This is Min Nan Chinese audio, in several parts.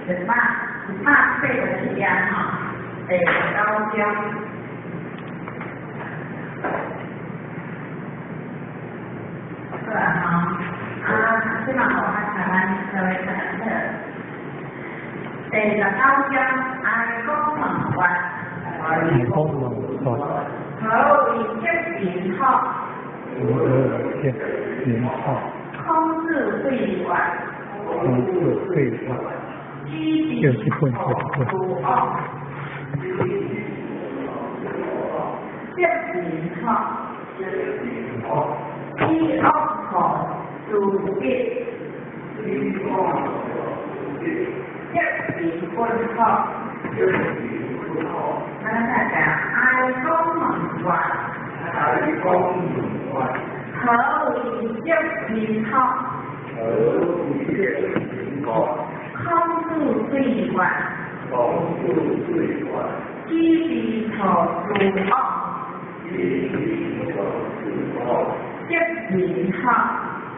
187頁吼，第十九章。好啊吼，啊，這馬吼，啊，咱各位看冊。第十九章，哀講問佛。哀講問佛。何為積貧福？何為積貧福？空自對外。空自對外。就是本佛諸惡。積貧福。以惡破諸德。積貧佛福。咱來講哀講問佛。哀講問佛。何為積貧福？何為積貧福？空自對外。空自對外。只是錯諸惡。只是錯諸惡。積貧福。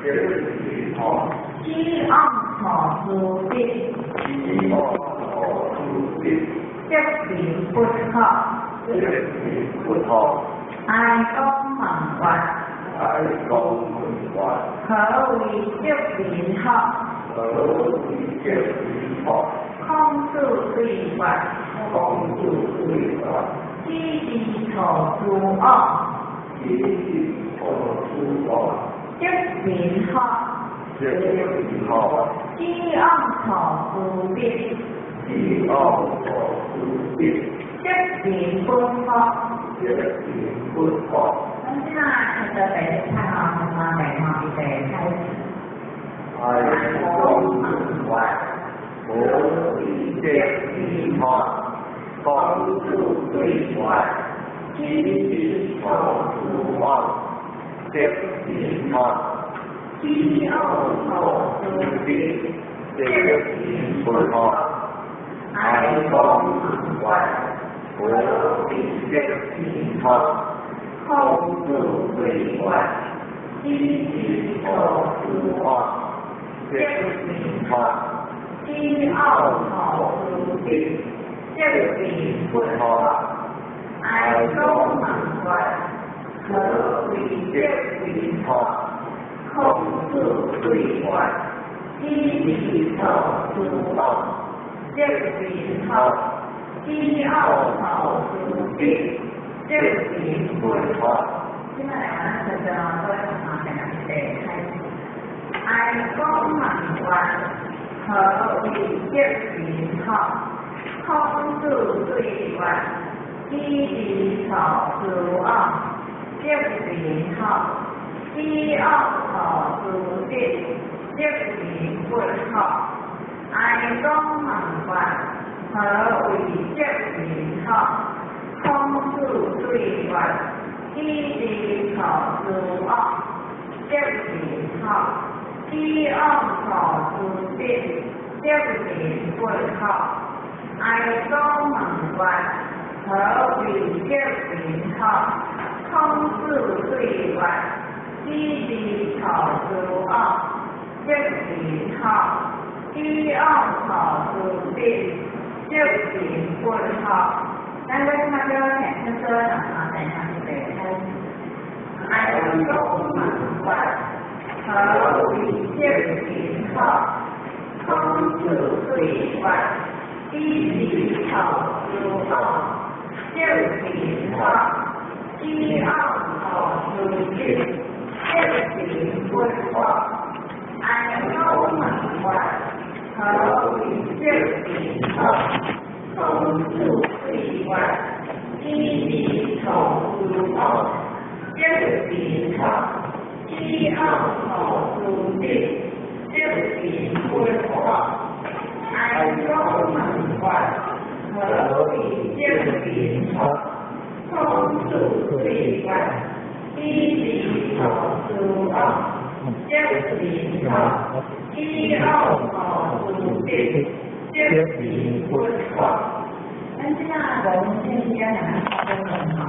積貧福。以惡破諸德。以惡破諸德。積貧佛福。積貧佛福。哀講問佛。哀講問佛。何為積貧福？何為積貧福？空自對外。空自對外。只是錯諸惡。只是錯諸惡。積貧福。積貧福。以惡破諸德。以惡破諸德。積貧佛福。積貧佛福。咱這馬看到第一冊吼，從第五第開始。哀講問佛，何為積貧福？空自對外，只是錯諸惡。積貧福。以惡破諸德。積貧佛福。哀講問佛，何為積貧福？空自對外，只是錯諸惡。積貧福。以惡破諸德。積貧佛福。哀講問佛，何為積貧福？空自對外，只是錯諸惡。積貧福。以惡破諸德。積貧佛福。這馬來咱就將各位同學第開始。哀講問佛，何為積貧福？空自對外，只是錯諸惡。積貧福。以惡破諸德。積貧佛福。哀講問佛，何為積貧福？空自對外，只是錯諸惡。積貧福。以惡破諸德。積貧佛福。哀講問佛，何為積貧福？空自對外，只是錯諸惡。積貧福。以惡破諸德。積貧佛福。咱閣這馬叫聽出說，從第三第開始。哀講問佛，何為積貧福？空自對外，只是錯諸惡。積貧福。以惡破諸德。積貧佛福。哀講問佛，何為積貧福？空自對外，只是錯諸惡。積貧福。以惡破諸德。積貧佛福。哀講問佛，何為積貧福？空自對外，只是錯諸惡。積貧福。以惡破諸德。積貧佛福。咱這馬五分鐘時間來討論吼。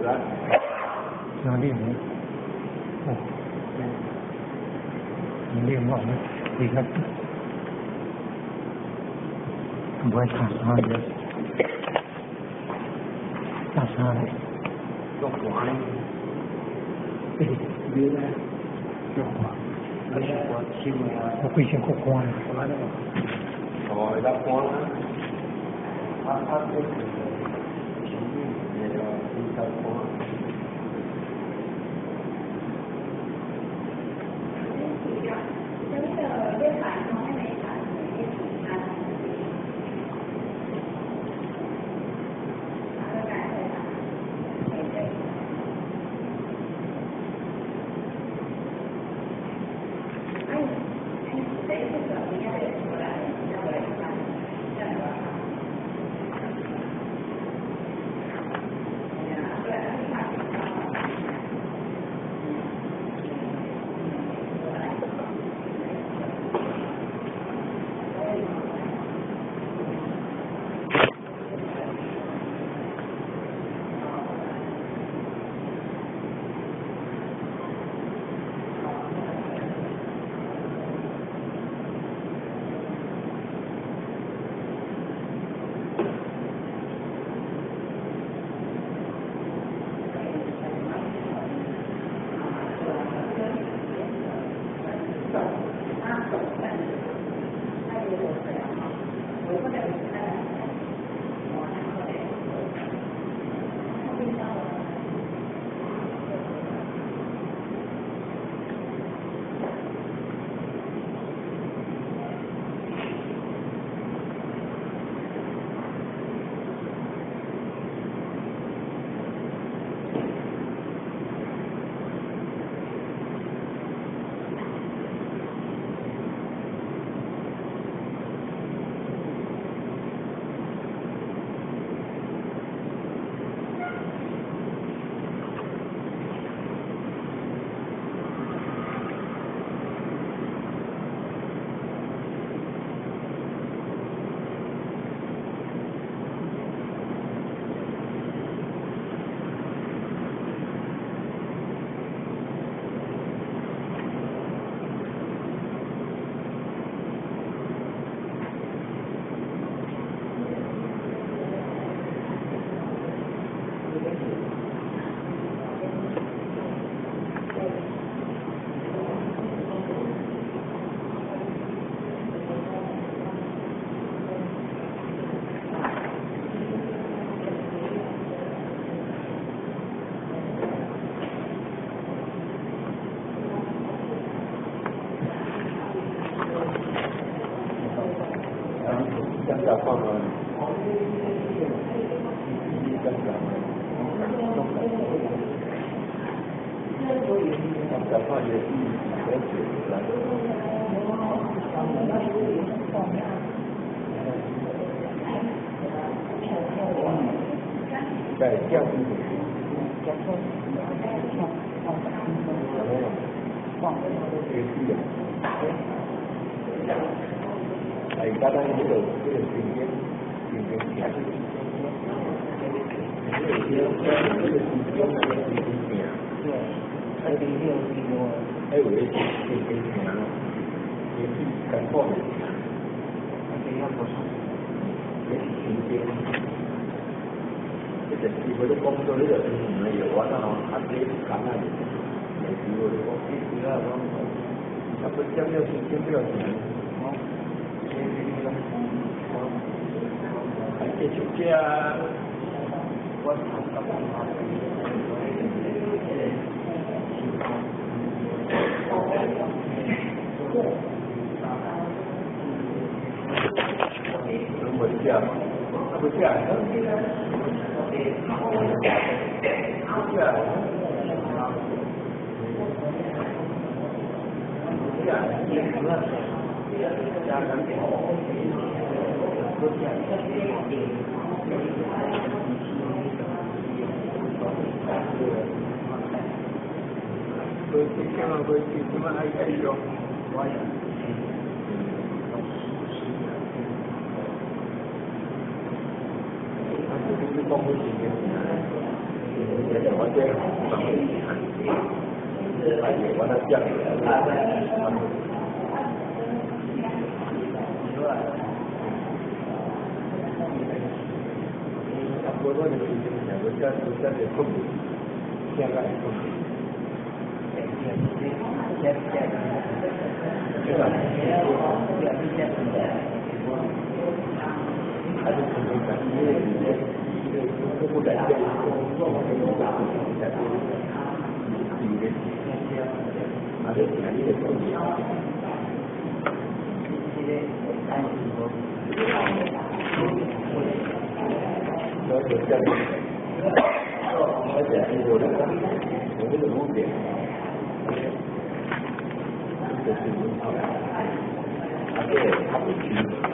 哪裡有？哦，你我你看，唔會查啥嘅，查啥咧？做寒，你咧？做寒，你是寒手啊？我規身骨寒。哦，會較寒啦。啊，這是是那個比較寒。這哎，我那講。啊，無我就無遮無遮個困，聽甲會困。啊，你困困伊個不敢講，啊，你聽你個講。我就這樣，我講我的，我這個目的，就是啊，這個較袂去。